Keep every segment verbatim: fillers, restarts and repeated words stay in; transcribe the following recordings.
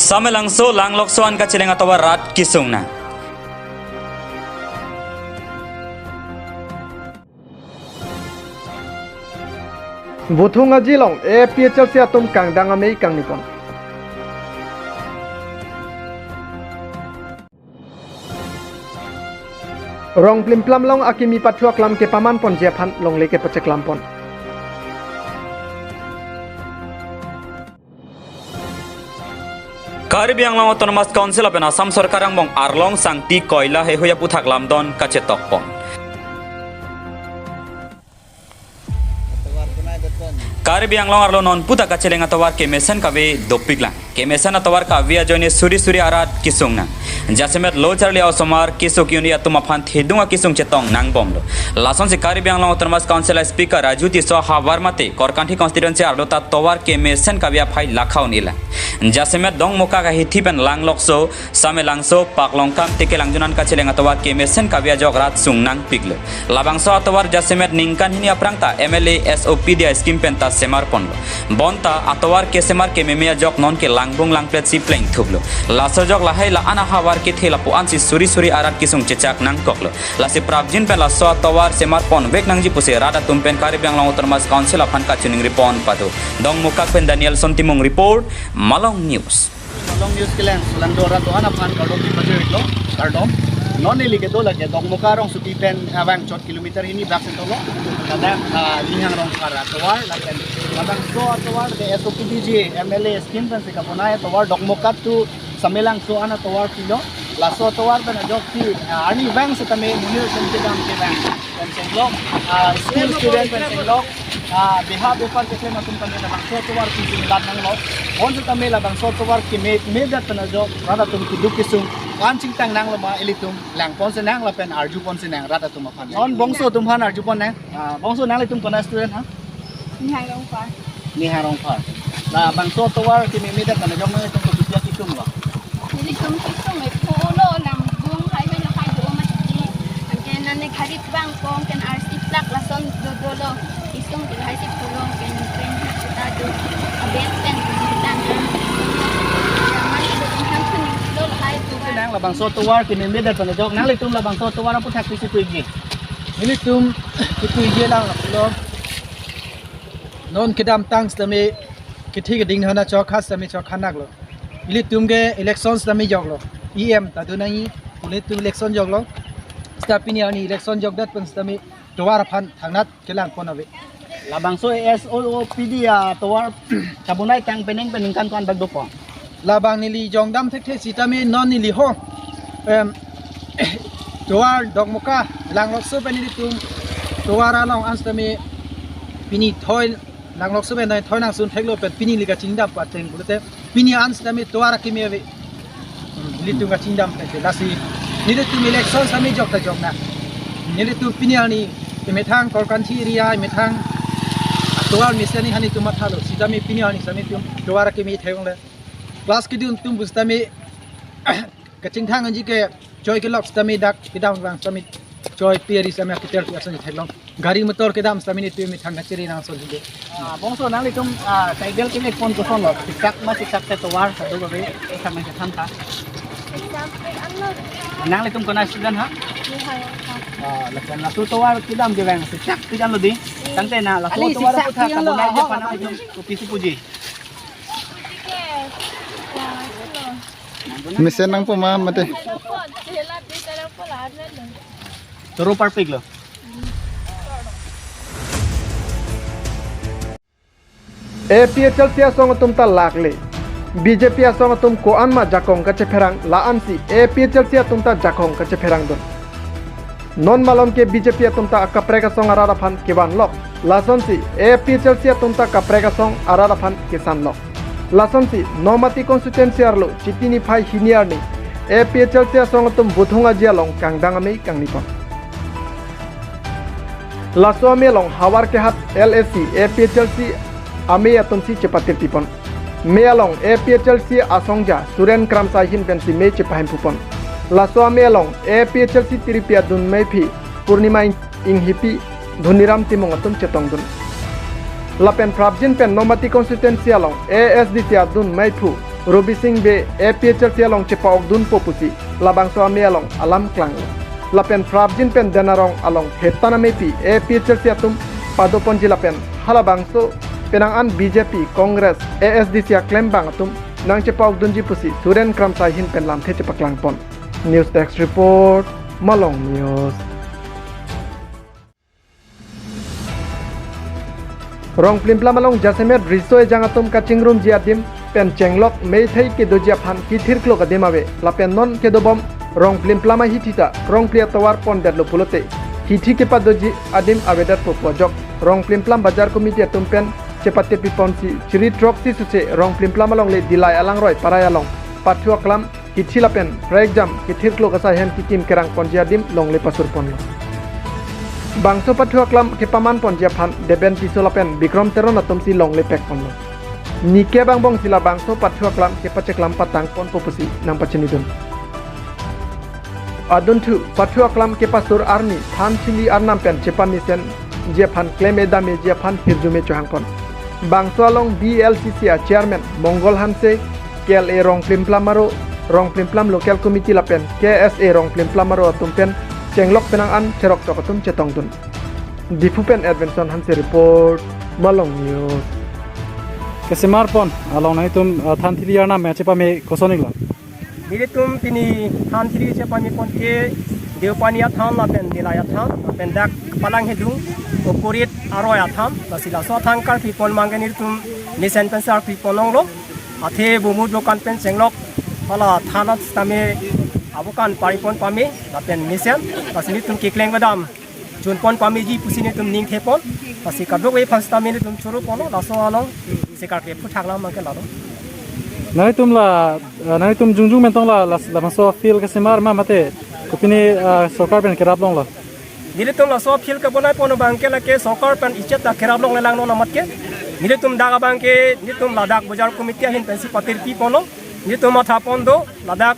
Samelangso Langlokso an kacheleng atovar rat kesung nang. Vothung Aji along A P H L C atum kangdang amei kangnipon. Rong plimplam along akimi pathu aklam kepamanponji aphan longle kepacheklampon. Karbi Anglong Autonomous Council lapen Assam Sorkar angbong arlong sangti koila heihui aputhak lamdon kachetokpon. Karbi Anglong arlo non puta kacheleng atovar kemesen kave dopiklang. Kemesen atovar kave ajoine suri suri arat kesung nang. Jasemet lo charli a-osomar keso ke-un-e atum aphan thedung akesung chetong nangbomlo. Lasonsi Karbi Anglong Autonomous Council a-Speaker Raju Tisso ahavar mate Korkanthi constituency arlo ta tovar kemesen kave aphai lakha un-elang. Jasemet Dongmukak ahithi pen Langlokso, Samelangso, Paklongkam, Tekelangjon an kacheleng atovar kemesen kave ajok rat sung nangpiklo. Labangso atovar jasemet ningkan hini aphrang ta M L A S O P D a-scheme pen ta semarponlo. Bonta atovar kesemar kememe ajok nonke langbung langplet si plengthuklo. Laso ajok lahai la-an ahavar kethe lapu-ansi suri suri arat kesung chechak nangkoklo. Lasi prapjin pen laso atovar semarponvek nangji pusi rat atum pen Karbi Anglong Autonomous Council aphan kachiningripon pado. Dongmukak pen Danielson Timung report, Malong News. Malong News kelang, Solangdo arat do-an aphan kardom kepajirlo, kardom. Non neli kedo lake Dongmukak rongsopi pen avang chot kilometer hini bak sentolo. Kadang, ah, Nihang Rongphar atovar, lapen labangso atovar ke S O P D G M L A scheme pensi kabonai atovar Dongmukak to Samelangso an atovar pilo. Laso atovar pen ajoksi, ah, arnivang setame monit atum kedam kevang pen chenglok, ah, school student pen chenglok, ah, beha bepar keklem atum tame labangso atovar pisi melat nanglo. Bonsitame labangso atovar keme, medet pen ajok rat atum keduk kesung an chingtang nanglo ma ilitum langponsi nang lapen arjuponsi nang rat atum aphan. Non bongso atum aphan arjupon nang. Ah, bongso nanglitum konat student ha? Nihang Rongphar. Nihang Rongphar. Labangso atovar keme medet pen ajok nanglitum kopi pi akesung lo? Nelitum kesung e pulo, langbung heihui lahai do mati. Anke nane gari bang kong ken arsi plak lason do dolo. Kesung ke haisi pulo ken pen kita do. Abeng pen do tang. Yang mana do tang pun lo lahai do. Nang labangso atovar keme medet pen ajok nanglitum labangso atovar aputhak pisi puji? Nelitum kepuji lang lapulo. Non kedamtang setame kethe keding hana chokha setame chokha naklo. Ilitum ke election setame joklo. E M ta do nangji, ilitum election joklo. Seta pini arni election jokdet pen setame tovar aphan thangnat kelangpon ave. Labangso S O P D atovar kabonai tang penang pen ningkan ko-an bak dopo? Labang neli jongdam thekthe sitame non neli ho. Em, tovar Dongmukak, Langlokso pen nelitum tovar along an setame pini thoi, Langlokso pen thoi nangsun theklo pen pini neli kachingdam pateng pulote pini an setame tovar akeme ave. Hmm, nelitum kachingdam thekthe lasi nelitum election setame jok ta jok nang. Nelitum pini arni emethang Korkanthi area emethang atovar mesen ni hani tum mathalo sitame pini arni setame tum tovar akeme thek-ongle. Class kedun atum pu setame kachingthang anji ke choi kelok setame dak kedam vang setame choi peri setame keter pi ason theklong. Gari motor kedam setame nelitum emethang kachere nangson hide. Ah, bongso nanglitum, ah, cycle kemepon kosonlo? Siksak ma siksak te tovar sadu gabe, siksak ma siksak tha. Nanglitum konat student ha? Ah, lapen laso tovar kedam kevang siksak ti anlo dei. Tangte na laso tovar aputhak kabonai ajoksi nanglitum kopisi puji? Mesen nangpo ma mate. Toro parpiklo. A P H L C asong atum ta lakle. B J P asong atum ko-an ma jakong kachepherang la-ansi A P H L C atum ta jakong kachepherangdun. Non malom ke B J P atum ta akaprek asong arat aphan kevanlok. Lasonsi A P H L C atum ta kaprek asong arat aphan kesanlok. Lasonsi Nomati constituency arlo Chiti niphai hini arni A P H L C asong atum Vothung Aji along kangdang amei kangnipon. Laso amei along havar kehat L A C A P H L C amei atumsi chepatirpipon. Mei along A P H L C asongja Suren Kramsa ahin pensi mei chepahimpupon. Laso amei along A P H L C tiripi adun meiphi Purnima Ing-, Inghipi, Dhoniram Timung atum chetongdun. Lapen prapjin pen Nomati constituency along A S D C adun meiphu Robi Singh Bey A P H L C along chepa-okdunpo pusi labangso amei along alam klanglo. Lapen prapjin pen Denarong along Hetan Ameiphi A P H L C atum padoponji lapen halabangso penang an B J P, Congress, A S D C aklembang atum nangchepa-okdunji pusi Suren Kramsa ahin pen lamthe chepaklangpon. News Desk Report, Malong News. Rongplimplam along jasemet riso ejang atum kachingrumji adim pen chenglok meithai kedoji aphan kithirklok adim ave. Lapen non kedobom Rongplimplam ahithi ta krongpli atovar pondetlo pulote hithi kepadoji adim avedetpo pu ajok Rongplimplam Bajar Committee atum pen chepate piponsi chiri throksi suse Rongplimplam alongle Dilai Alangroi Parai along pathu aklam hithi lapen prekjam kithirklok asai hem kikim kerangponji adim longle pasurponlo. Bangso pathu aklam kepamanponji aphan Deben Tisso lapen Bikrom Teron atumsi longle pekponlo. Nike bangbongsi labangso pathu aklam kepacheklam patangponpo pusi nangpachinidun. Adunthu pathu aklam kepasur arni Thanthili Arnam pen chepamesenji aphan klem-e dam-eji aphan hirjume chohangpon. Bangso along B L C C a Chairman Mongol Hanse, K L A Rongplimplam Aro, Rongplimplam Local Committee lapen K S A Rongplimplam Aro atum pen chenglok penang an cheroktok atum chetongdun. Diphu pen Edvinson Hanse report, Malong News. Kesemarpon, along nangtum, uh, Thanthili Arnam ya chepame koson-iklo? Nelitum pini Thanthili chepamepon ke Deopani athan lapen Dilai athan lapen dak Palang Hedung Oporit Aroi athan, lasi laso athan karpipon abangke nelitum mesen pen sarpipon longlo. Athe bumut dokan pen chenglok hala than sitame abokan paripon pame lapen mesen, lasi nelitum kekleng kedam junpon pameji pusi nelitum ning thepon, lasi kadokave aphan sitame nelitum choroponlo, laso along sekarke phuthak lam abangke lalo. Nangtum la, uh, nangtum jongjung pen tong la, la, labangso field kesemar ma mate kopine, uh, sorkar pen kerap longlo? Nelitum laso field kebonaipon abangke lake sorkar pen ichet ta kerap longle lang non amat ke. Nelitum dak abangke nelitum ladak Bajar Committee ahin pensi patirpiponlo. Nelitum mathapon do ladak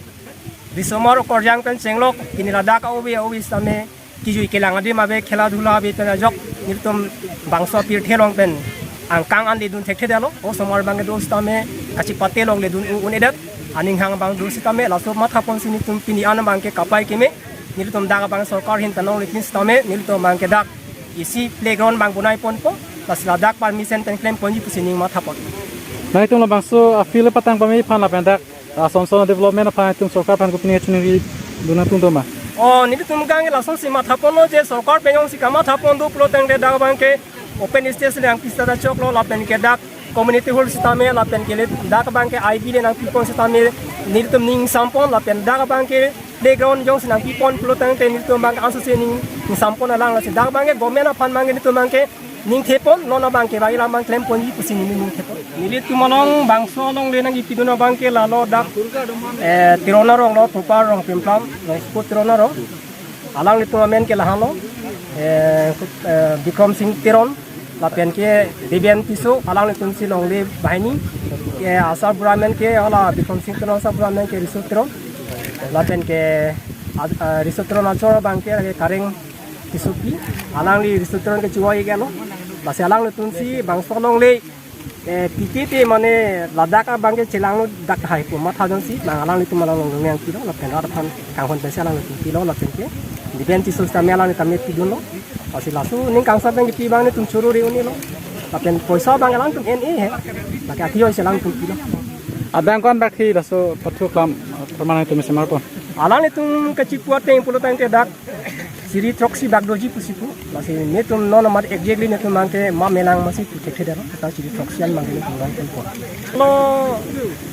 risomar okorjang pen chenglok pini ladak a-ove ove sitame kijui kelang adim ave, khela dhula ave pen ajok nelitum bangso pirthe along pen angkang an ledun thekthedetlo. Osomar abangke do sitame kachipate longle dun u-un-edet. Aning hang abang do sitame laso mathaponsi nelitum pini an abangke kapai keme. Nelitum dak abang sorkar ahin pen longle kin sitame nelitum abangke dak isi playground abang bonaiponpo, lasi ladak permission pen klemponji pusi ning mathapon. Nangtum labangso a-field patang pame aphan lapen dak, ah, son son development aphan nangtum sorkar aphan kopine chuningri dun nangtum do ma? O, nelitum abangke lasonsi mathaponlo je sorkar pen jongsi kamathapon do pulotangte dak abangke open stage le nangpi seta choklo lapen ke dak community hall sitame lapen ke le dak abangke I B le nangpipon sitame nelitum ning sampon lapen dak abangke playground jongsi nangpipon pulotangte nelitum abangke ansose ning sampon alang, lasi dak abangke government aphan abangke nelitum abangke ning thepon, non abangke bagi lam abang klemponji pusi neli ning thepon. Nelitum along bangso alongle nangkipidun abangke lalo dak, eh, Teron arong lo, Thupar Rongplimplam, Rongsopo Teron arong. Alanglitum amen ke lahenlo, eh, eh, Bikrom Singh Teron, lapen ke Deben Tisso, alanglitumsi longle banghini, eh, asarbura amen ke hala Bikrom Singh Teron, asarbura amen ke Riso Teron, lapen ke, ah, ah, Riso Teron achor abangke lake Kareng Tissopi, alangli Riso Teron ke chuwa iklo, lasi alanglitumsi bangso alongle, eh, P K T mane ladak abangke chelanglo dak hai pu matha jongsi, nang alanglitum along long yang pilo, lapen rat aphan kanghon pensi alanglitum pilo, lapen ke Deben Tisso sitame alanglitum pidunlo, lasi laso ning kangsam abangke pi abang nelitum chorori un-elo, lapen poisa abang alangtum en-e he, lake athioi si alangtum pilo. Adang ko-an bak hi laso pathu aklam, permane nangtum semarpon? Alanglitum kachipu ateng pulotangte dak chiri throksi bak doji pusi pu. Lasi nelitum non amat exactly nelitum abangke ma melang masi pu thekthedetlo, ta chiri throksi an abangke nelitum abang klempon. Lo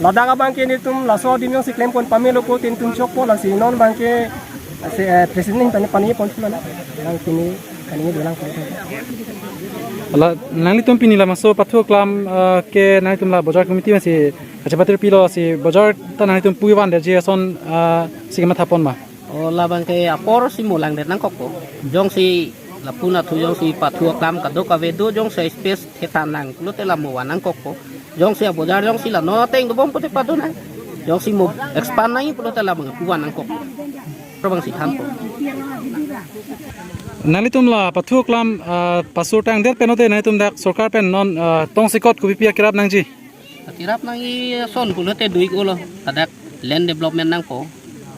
ladak abangke nelitum laso adim jongsi klempon pamelo ko tin tum chokpo, lasi non abangke, lasi, eh, president ahin pani pon pu mana. Nang pini kani dolang pon. La, nanglitum pini labangso pathu aklam, eh, ke nanglitum la Bajar Committee masi kachepatirpilo, si bajar ta nanglitum puivan derji ason, eh, si kemathapon ma? O, labangke apor si molangdet nangkokpo. Jongsi lapu-an athu jongsi pathu aklam kadokave do jongsi space thetan lang pulote la movan nangkokpo. Jongsi abojar jongsi la non ateng dobom pute padonang. Jongsi mo expand nangji pulote labang puvan nangkokpo. Labangsi thanpo. Nanglitum la pathu aklam, ah, pasur tangdet pen ote nanglitum dak sorkar pen non, ah, tongsekot kopipi akerap nangji? Kirap nangji ason pulote do-ik olo, ladak land development nangpo.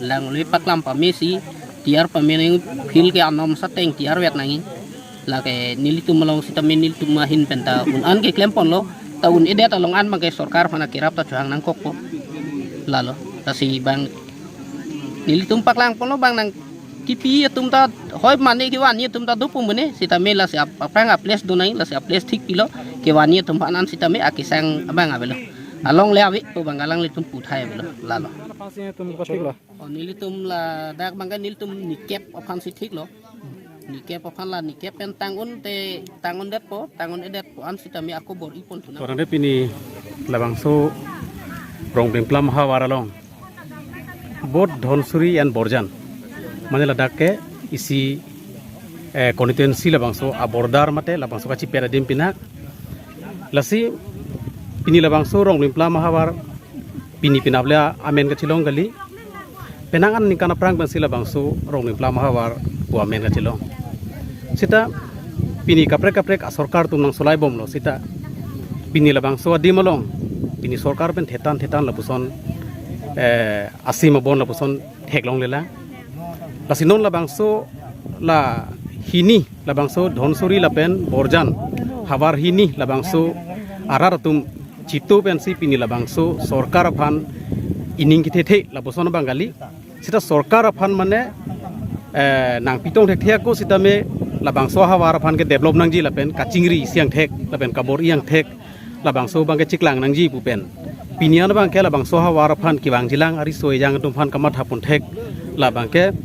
Langle paklam pame si tiar pame nang, field ke anom sateng tiar vet nangji. Lake nelitum along sitame nelitum ahin penta un-an keklem ponlo, ta un-edet along an abangke sorkar aphan akirap ta chohang nangkokpo. Lalo, lasi bang nelitum paklang ponlo, bang nangkipi atum ta, hoi mane kevanji atum ta do pu mane, sitame lasi ap-, aphrang a-place do nangji, lasi a-place thik pilo, kevanji atum aphan an sitame akesang abang avelo. Alongle ave pu abang alanglitum puthai avelo. Lalo. Aphan si netum kothik lo? Oh, nelitum ladak abangke nelitum nikep aphan si thik lo. Nikep aphan la nikep pen tang-un te tang-un detpo, tang-un-edet pu an sitame ako bor-i pon thu nang. Orang de pini labangso Rongplimplam havar along both Dhansiri and Borjan, mane ladak ke isi, eh, constituency labangso a-border mate labangso kachipet adim pina. Lasi pini labangso Rongplimplam havar pini penap le amen kachelong kali. Penang an ningkan aphrang pensi labangso Rongplimplam havar pu amen kachelong. Sita pini kaprek kaprek asorkar atum nangsolai bomlo sita pini labangso adim along pini sorkar pen thetan thetan lapuson, eh, asim abon lapuson theklonglelang. Lasi non labangso la hini, labangso Dhansiri lapen Borjan havar hini labangso arat atum chito pensi pini labangso sorkar aphan ining kethethe lapuson abang kali. Sita sorkar aphan mane, eh, nangpitong thekthe ako sitame labangso havar aphan ke develop nangji lapen kachingri isi angthek lapen kabor-i angthek labangso abangke chiklang nangji pu pen. Pini an abangke labangso havar aphan kevangjilang ariso ejang atum aphan kamatha pon thek labangke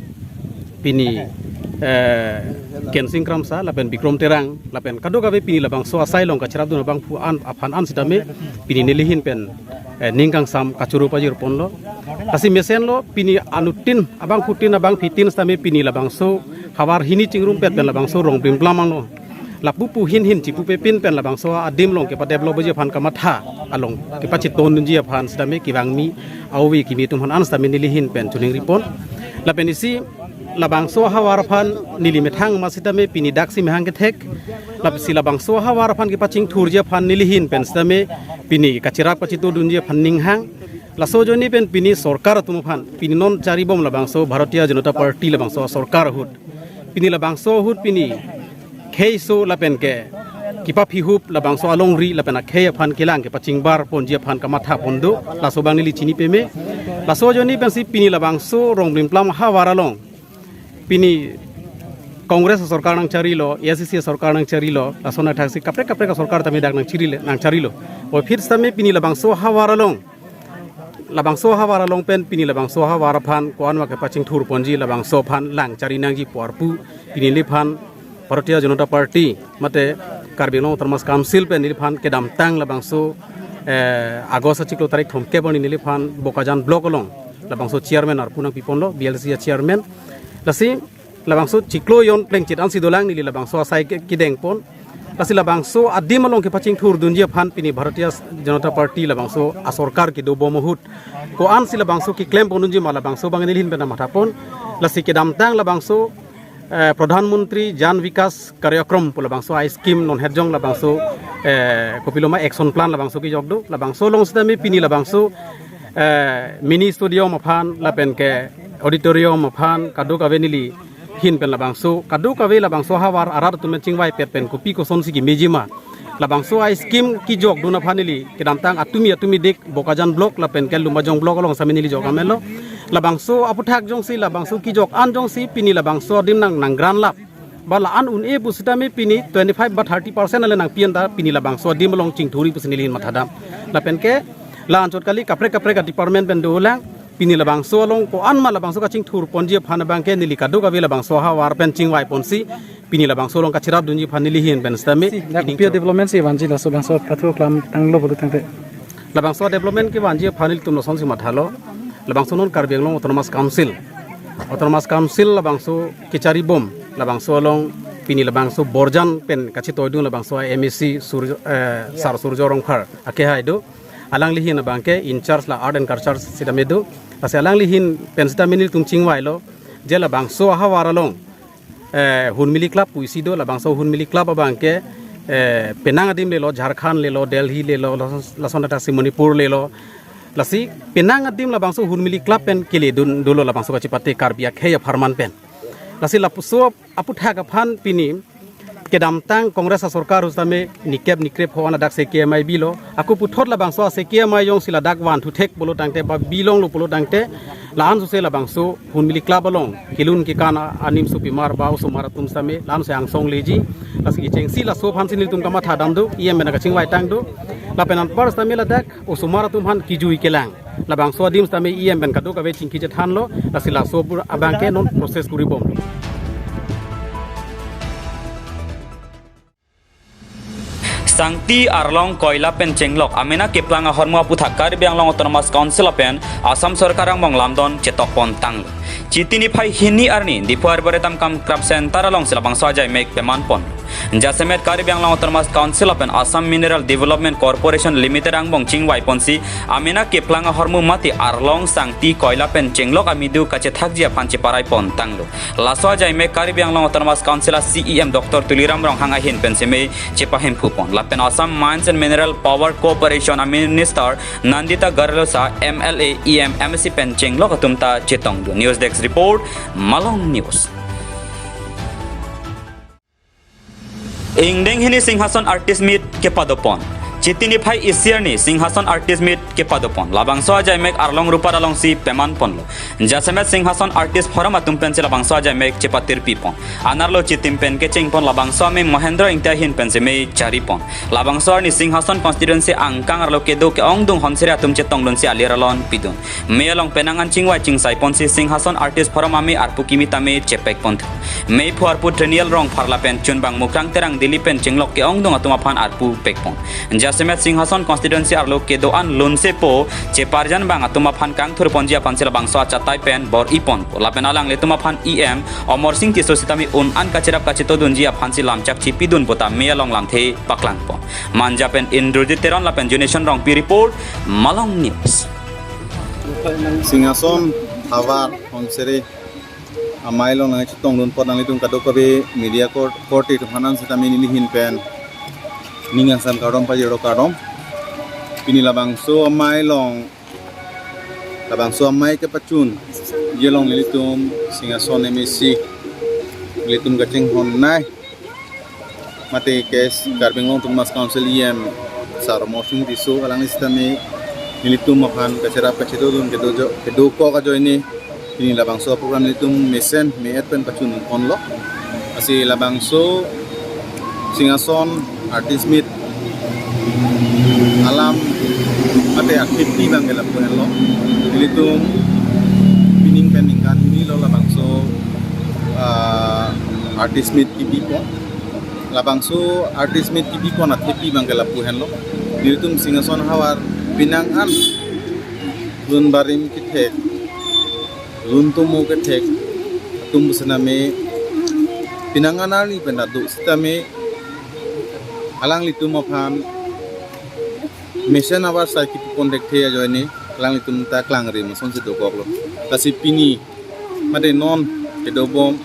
pini, eh, Kensing Kramsa lapen Bikrom Terang lapen kadokave pini labangso asai along kachirap dun abangphu an aphan an sitame pini nelihin pen, eh, ning kangsam kachoro pajir ponlo. Lasi mesenlo pini anuttin abangphutin abangphitin sitame pini labangso havar hini chingrumpet pen labangso Rongplimplam angno lapu pu hin hin chipu pepin pen labangso adim along kepadevelopji aphan kamatha along kepachitondunji aphan sitame kevangmi a-ove kimi atum aphan an sitame nelihin pen choningri pon. Lapen isi labangso havar aphan neli methang ma sitame pini daksi mehang kethek. Lasi labangso havar aphan kepachingthurji aphan nelihin pen sitame pini kachirap kachitodunji aphan ninghang. Laso ajoine pen pini sorkar atum aphan pini non charibom labangso Bharatiya Janata Party labangso sorkar ahut. Pini labangso ahut pini kheiso lapen ke kepaphihup labangso alongri lapen akhei aphan kelang kepachingbar ponji aphan kamatha pon do, laso abang neli chini peme. Laso ajoine pensi pini labangso Rongplimplam havar along pini Congress sorkar nangcharilo, A I C C sorkar nangcharilo, laso nangthaksi kaprek kaprek sorkar tame dak nangcharile, nangcharilo. Aphi sitame pini labangso havar along labangso havar along pen pini labangso havar aphan ko-an ma kepachingthur ponji labangso aphan lang chari nangji pu arpu pini neliphan Bharatiya Janata Party mate Karbi Anglong Autonomous Council pen neliphan kedamtang labangso, eh, August achiklo tarik thomkep arni neliphan Bokajan block along labangso chairman arpu nangpi ponlo, B L C chairman. Lasi labangso chiklo jon plengchit ansi dolang neli labangso asai ke-, kedeng pon. Lasi labangso adim along kepachingthurdunji aphan pini Bharatiya Janata Party labangso asorkar kedobom ahut ko-ansi labangso keklem pondunji ma labangso abang nelihin pen matha pon. Lasi kedamtang labangso, eh, Pradhan Mantri Jan Vikas Karyakram pu labangso a-scheme non hetjong labangso, eh, kopiloma action plan labangso kejok do. Labangso along sitame pini labangso, eh, mini stadium aphan lapen ke auditorium aphan kadokave nelihin pen labangso kadokave labangso havar arat atum pen chingvaipet pen kopi kosonsi kemeji ma labangso a-scheme kejokdun aphan neli kedamtang atumi atumi dik Bokajan block lapen ke Lumbajong block along sitame neli jok amelo. Labangso aputhak jongsi labangso kejok an jongsi pini labangso adim nang nanggrandlap ba la-an un-e pu sitame pini twenty five ba thirty percent ale nangpi anta pini labangso adim along chingthurji pusi nelihin mathadam. Lapen ke la-anchot kali kaprek kaprek a-department pen dolang. Pini labangso along ko-an ma labangso kachingthur ponji aphan abangke neli kadokave labangso havar pen chingvai ponsi pini labangso along kachirapdunji aphan nelihin pen sitame. Si, dak pini pia development si vanji laso bangso pathu klam tanglo bolu tangte. Labangso development kevanji aphan ilitum lasonsi mathalo. Labangso non Karbi Anglong Autonomous Council. Autonomous Council labangso kecharibom. Labangso along pini labangso Borjan pen kachitoidun labangso M A C Surjo, eh, Sar Surjo Rongphar akehai do. Alanglihin abangke in charge la art and culture sitame do. Lasi alanglihin pen sitame nelitum chingvailo. Je labangso ahavar along, eh, Hunmili Club puisi do, labangso Hunmili Club abangke eh, penang adim lelo, Jharkhand lelo, Delhi lelo, lason, lason adak si Manipur lelo. Lasi penang adim labangso Hunmili Club pen kele dun dolo labangso kachepate Karbi akhei apharman pen. Lasi lapuso aputhak aphan pini kedamtang Congress asorkar ahut sitame nikep nikrep ho-an adak C K M I bilo. Ako puthot labangso C K M I jongsi ladak van thuthek pulo tangte ba bilonglo pulo tangte la-an sose labangso Hunmili Club along kelun kekan a-, animso pimar ba osomar atum sitame la-an sose angsong leji. Lasi kechengsi laso aphansi nelitum kamatha dam do, E M pen kachingvai tang do. Lapen anpar sitame ladak osomar atum aphan kejui kelang. Labangso adim sitame E M pen kadokave chingki chethanlo, lasi laso abangke non process kuri bomlo. Sangti arlong koila pen chenglok amena keplang ahormu aputhak Karbi Anglong Autonomous Council pen Assam Sorkar angbong lamdon chetok pon tanglo. Chiti niphai hini arni Diphu Arboretum cum Craft Center alongsi labangso ajaimek peman pon. Jasemet Karbi Anglong Autonomous Council pen Assam Mineral Development Corporation Limited angbong chingvai ponsi amena keplang ahormu mate arlong sangti koila pen chenglok amidu kachethakji aphan cheparai pon tanglo. Laso ajaimek Karbi Anglong Autonomous Council a C E M Doctor Tuliram Ronghang ahin pen seme chepahemphu pon. Lapen Assam Mines and Mineral Power Corporation a Minister Nandita Garlosa, M L A, E M, M A C pen chenglok atum ta chetong do. News Desk Report, Malong News. Ingdeng hini Singhason Artist Meet kepado pon. Chiti niphai isi arni Singhason Artist Meet kepado pon. Labangso ajaimek Arlong Rupat alongsi peman ponlo. Jasemet Singhason Artist Forum atum pensi labangso ajaimek chepatirpi pon. Anerlo chitim pen kecheng pon labangso amei Mohendro Ingti ahin pen seme chari pon. Labangso arni Singhason constituency angkang arlo kedo ke-ongdung honsere atum chetongdunsi alir alon pidun. Mei along penang an chingvai chingsai ponsi Singhason Artist Forum amei arpu kimi tame chepek pon thu. Meiphu arpu Trenial Rongphar lapen chunbang Mukrang Terang Dili pen chenglok ke-ongdung atum aphan arpu pek pon. Jasemet Singhason constituency arlo kedo-an lunsepo cheparjan bang atum aphan kangthur ponji aphansi labangso achatai pen bor-i pon. Lapen alanglitum aphan E M Amarsing Tisso sitame un-an kacherap kachetodunji aphansi lamchak chipidun puta mei along lamthe paklang pon. Manja pen Indrajit Teron lapen Junison Rongpi report, Malong News. Singhason havar honsere amei along nangchetongdun apot nanglitum kadokave media court, court atum aphan sitame neli ahin pen ning angsam kardom pajirlo kardom. Pini labangso amei along, labangso amei kepachunji along nelitum Singhason M A C nelitum kachinghon nai mate K S Karbi Anglong Autonomous Council E M Sar Amarsing Tisso alangli sitame nelitum aphan kacherap kachetodun kedo jo, kedokok ajoine pini labangso program nelitum mesen me-et pen pachun ponlo. Lasi labangso Singhason Artist Meet alam mate aktivities abangke lapu henlo. Nelitum pining pen ningkan hini lo labangso, ah, Artist Meet kebi pon. Labangso Artist Meet kebi pon athepi abangke lapu henlo. Nelitum Singhason havar penang an lun barim kethek, lun tomo kethek atum sitame penang an arni pen ado sitame alanglitum aphan mesen avarsai kepi pon thekthe ajoine alanglitum ta klangri masonsi dokoklo. Lasi pini mate non kedobom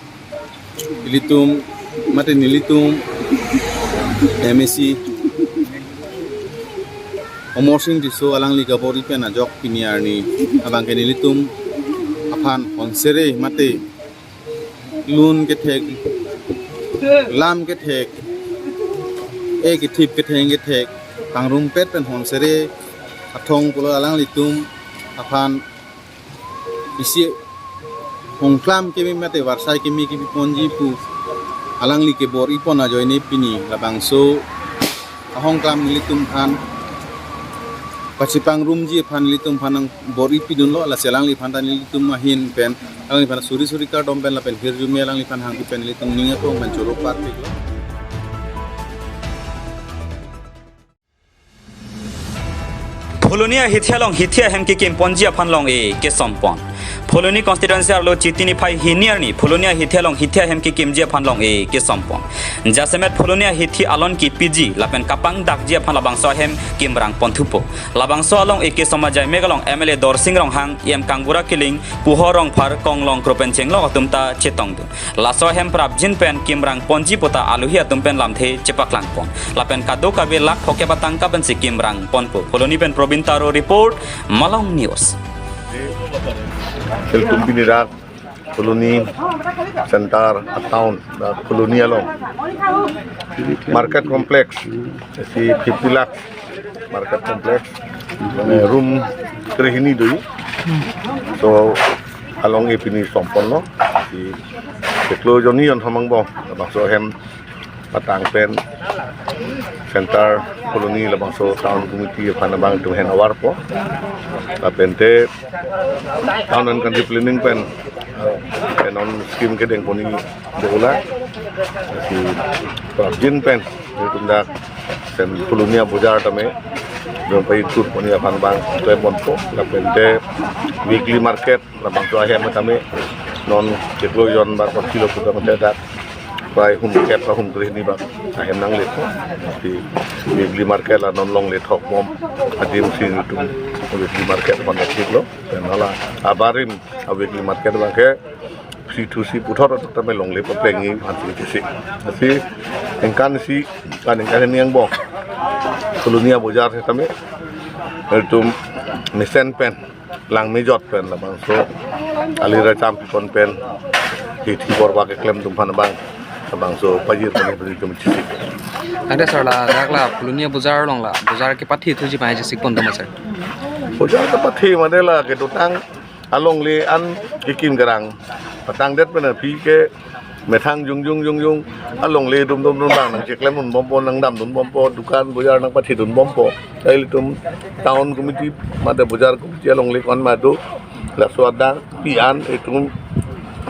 ilitum mate nelitum M A C Amarsing Tisso alangli kabor-i pen ajok pini arni abangke nelitum aphan honsere mate lun kethek, lam kethek, e kethip ketheng kethek pangrumpet pen honsere athong pulo alanglitum aphan isi hongklam kimi mate varsai kimi kepi ponji pu alangli kebor-i pon ajoine pini labangso ahongklam nelitum aphan pachipangrumji aphan nelitum aphan nangbor-i pidunlo. Lasi alangliphan ta nelitum ahin pen alangliphan suri suri kardom pen lapen hirjume alangliphan hangpi pen nelitum ning atum pen choro parpiklo. Phuloni ahithi along hithi ahem kekim ponji aphan long-e kesom pon. Phuloni constituency arlo Chiti niphai hini arni Phuloni ahithi along hithi ahem kekimji aphan long-e kesompon. Jasemet Phuloni ahithi alon kepiji lapen kapangdakji aphan labangso ahem kimrang ponthupo. Labangso along-e kesom ajai mek along M L A Dorsing Ronghang, E M Kangbura Killing, Puhor Rongphar, Konglong Kro pen Chenglok atum ta chetongdun. Laso ahem prapjin pen kimrang ponji puta aluhi atum pen lamthe chepaklangpon. Lapen kadokave lakh phokep atangka pensi kimrang ponpo. Phuloni pen Probin Taro report, Malong News. Ilitum pini dak Phuloni center, a town, dak Phuloni along market complex, isi fifty lakh market complex, mane room krehini do. So along-e pini somponlo, isi chiklo jonni jon thom angbong labangso ahem patang pen center Phuloni labangso town committee aphan abang tum hen awarpo. Lapen te town and country planning pen, eh, non scheme kedeng poni bola. Isi prapjin pen ilitum dak sen Phuloni abojar tame dong pai tur poni aphan abang klem ponpo. Lapen te weekly market labangso ahem tame non chiklo jon ba kochilo puta mate dak prai hum kep ba hum krehini ba ahem nangle po. Isi weekly market la non longle thok bom adim si ilitum weekly market aphan thiklo. Pen hala abarim a weekly market abangke C two C puthot tame longle paplengji aphan si chisi. Isi ningkan isi, ka ningkan hini angbong Phuloni abojar setame ilitum mesen pen, langmejot pen labangso ali racham pipon pen hithi borwa keklem atum aphan abang labangso pajir pon pen ilitum chisi. Ante sir, ladak la Phuloni abojar along la bojar kepathi thuji pai chesik pon doma sir? Bojar kepathi mane la kedotang alongle an kekim kerang patangdet pen aphi ke methang jongjong jongjong alongle dum dum dum bang nangcheklem dun bompo, nangdam dun bompo, dukan bojar nangpathi dun bompo. Ilitum town committee mate bojar committee alongle kon madu laso adang pi an itum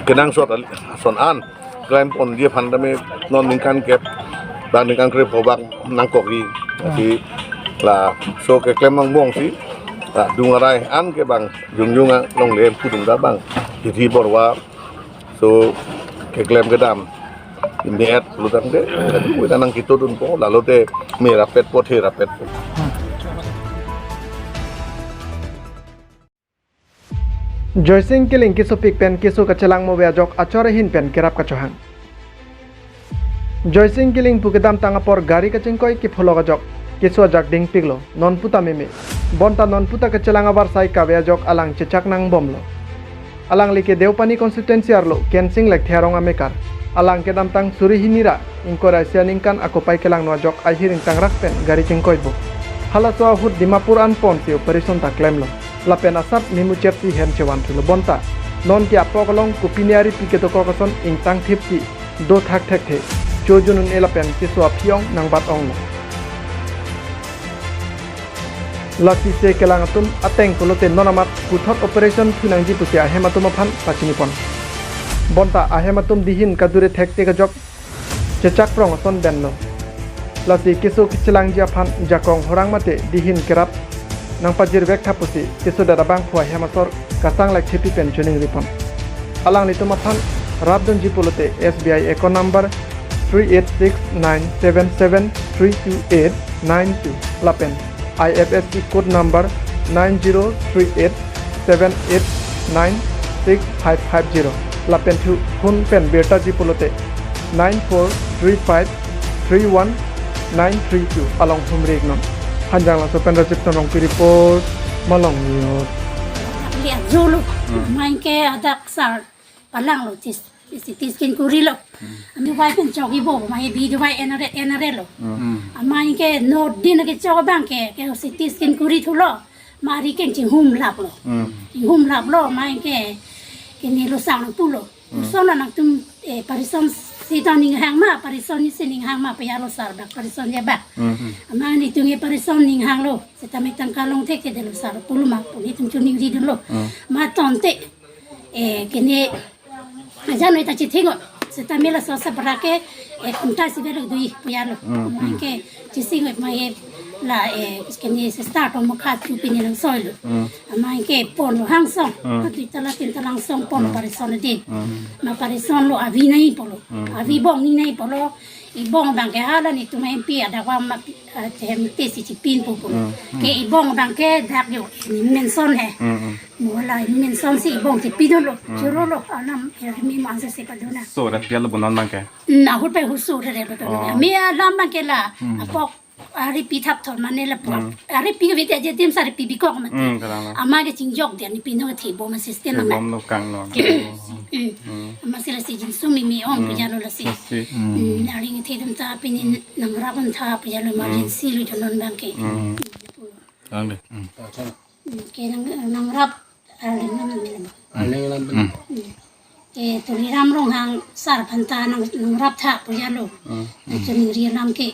kenangsot ason an klem ponji aphan tame non ningkan kep ba ningkan krepho bak nangkokji. Isi laso keklem angbong si la dung arai an ke bang jongjong alongle pudung da bang hithi borwa so keklem kedam me-et lutang te, kadokave ta nangkito dunpo, lalo te me rapetpo, the rapetpo. Joysing Killing kesopik pen keso kachelang mo-ve ajok achor ahin pen kerap kachohang. Joysing Killing pu kedamtang apor gari kachingkoi kepholok ajok keso ajak dingpiklo, nonpu ta meme. Bonta nonpu ta kachelang avarsai kave ajok alang chechak nangbomlo. Alangli ke Deopani constituency arlo Kensing Lekthe arong amekar. Alang kedamtang suri hini ra ingkoi ra isi aningkan akopai kelangno ajok ahir ingtangrak pen gari chingkoipo. Halaso ahut Dimapur an ponsi operation ta klemlo. Lapen asap memuchotsi hem chevanthulo bonta. Nonke apok along kopine aripi kedokok ason ingtangthipsi do thak thekthe. Chojun un-e lapen keso aphi-ong nangbat-onglo. Lasi se kelang atum ateng pulote non amat puthot operation thu nangji pusi ahem atum aphan pachinipon. Bonta ahem atum dihin kadure thekte kajok chechak prong ason denlo. Lasi keso kechelangji aphan jakong horang mate dihin kerap nangpajirvek tha pusi kesodet abangphu ahem asor Kasang Lekthepi pen choningripon. Alanglitum aphan rapdunji pulote S B I account number three eight six nine seven seven three two eight nine two lapen I F S C code number nine zero three eight seven eight nine six five five zero lapen thu phone pen birtaji pulote nine four three five three one nine three two along humri iknon. Hanjanglangso pen Rajib Rongpi report, Malong News. Lihat dulu, main ke ada kesal palang lo, tis, tis, tis kin kuri lo. Ami vai pen chok ibo, mai bi du vai enare, enare lo. Amai ke no din ke chok abang ke, ke si tis kin kuri thulo. Mari ke chinghum lap lo. Chinghum lap lo, mai ke, ke ni lo sang pulo. Son anak tum, eh, parison si ta ning hang ma, parison ni si ning hang ma, paya lo sar bak, parison ya bak. Amai ni tung e parison ning hang lo. Seta me tangka long thek ke de lo sar pulo ma, puni tum chuning ri dun lo. Ma ton te, eh, ke ni Ajan noi ta chithing o. Seta me laso sabra ke, eh, kunta si velo dui puyalo. Mai ke chising o mai, eh, La, eh, kene se start mo kha tu pini nang soi lo. Hmm. Amang ke ponlo hangsong. Hmm. Adu tala tin tala hangsong ponlo Hmm. parison din. Hmm. Ma parison lo avi nai pulo. Hmm. Avi bong ni nai pulo. Ibong abang ke hala netum M P adakvam ma, ah, hem te si chipinpo pulo. Hmm. Hmm. Ke ibong abang ke dak yo ni mention he. Hmm. Hmm. Mo la ni mention si ibong chipidunlo. Hmm. Churolo alam, eh, mi manse se paduna. So, rat pial lo bonon abang ke. Na hut pe husu re re betul. Oh. Mi alam abang ke la. Hmm. Apok ari pi thap thor mane lapu. Hmm. Ari pi kave te aja tim sa ari pi bikok mati. Hmm, kalang lo. Amang ke chingjok dia ni pino the bom system Ke amang. Bom lo kang lo. Hmm. Hmm. Amang sila si jinsu mi mi ong Hmm. pajalo lasi. Lasi. Hmm. Hmm, ari ngi the dum ta pini nangrap un tha pajalo Hmm. emergency lo jonon abang ke. Hmm. Kalang de. Hmm. Hmm, ke nang, nangrap Arleng nam nang nang. Arleng nam. Hmm. Hmm. Ke Tuliram Ronghang sar aphan ta nang, nangrap tha pajalo. Hmm. Nang chuningri alam ke.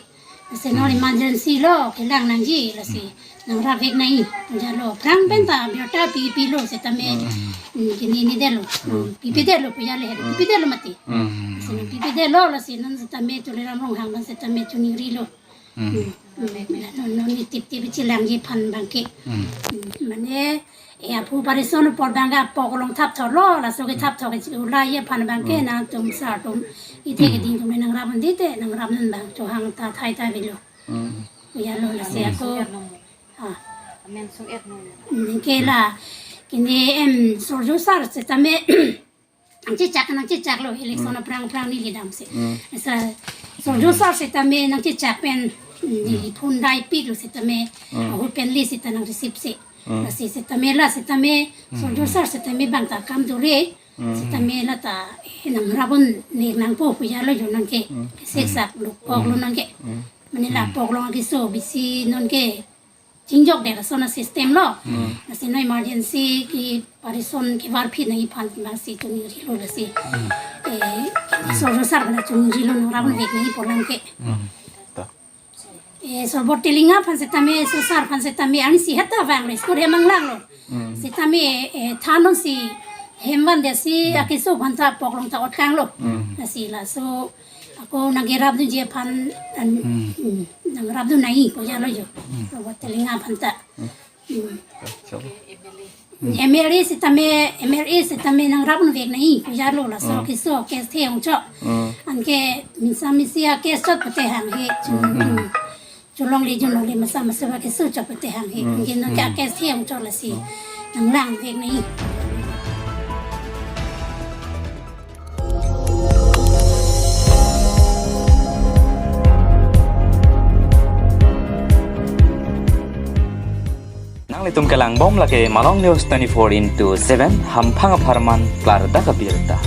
Ase non Hmm. emergency lo kelang nangji lasi. Hmm. Nangrap vek nai pajalo. Aphrang pen ta biota pi pilo setame. Hmm. Hmm, kini ni detlo. Hmm. Hmm. Pi pi detlo pajale he. Hmm. Pi pi detlo mati. Hmm. Ase non pi pi detlo lasi non setame Tuliram Ronghang abang setame chuningrilo. Hmm. Hmm. Hmm. Non, non ni tip tip chelangji aphan abang ke. Hmm. Hmm. Mane, eh, aphu parison apor abang ke apok along thap thorlo, laso ke thap thor ke ulai aphan abang ke Hmm. nangtum sar atum. Ithe ke Hmm. ding atum nangrap un dite, nangrap un abang chohang ta thai ta avelo. Hmm. Pajalo lasi Hmm. ako. Ah. Amen sung et no. Hmm, ke la, kini em sorjo sar setame nangchechak, nangchechak lo, election Hmm. aphrang aphrang neli dam si. Hmm. Asa, sorjo sar setame nangchechak pen, neli Hmm. phone dai pik lo setame, Hmm. ahut pen list seta nang receive si. Hmm. Lasi setame la, setame, Hmm. sorjo sar setame abang ta kam dure, Hmm. setame la ta, eh, nangrap un nek nangpo pajalo jonon ke, Hmm. sek sak lo, pok lo Hmm. non ke. Hmm. Mane la Hmm. pok along ke so, bisi non ke, chingjok det ason asystem lo. Hmm. Lasi non emergency ke parison kevar phit nangji aphan abang si chuningrilo lasi. Hmm. Eh, Hmm. sorjo sar abang chuningrilo nangrap un Hmm. vek nangji pu alam ke. Hmm. Ta. Eh, Solbor Tilinga aphan setame, so sar aphan setame, ani si heta vang le, school he manglang lo. Hmm. Setame, eh, thanon si hem van de si, Hmm. akeso aphan ta apok along ta otkang lo. Hmm. Lasi laso, ako nangrap dunji aphan, an, Hmm. hmm, nangrap dun nai pajalo jo. Hmm. Solbor Tilinga aphan ta. Hmm. Hmm. Chalo. M L A setame, M L A setame nangrap un vek nai pajalo laso Hmm. keso case the ongchok. Hmm. Anke minsa misi a case chot pute hang he. Hmm. Hmm. Cholongle jongle masa masa ba keso chot pute hang he. Hmm. Anke non ke Hmm. case the ongchok lasi. Hmm. Nanglang vek nai. Nanglitum kelang bom lake Malong News twenty-four into seven, hamphang apharman klardak abirta.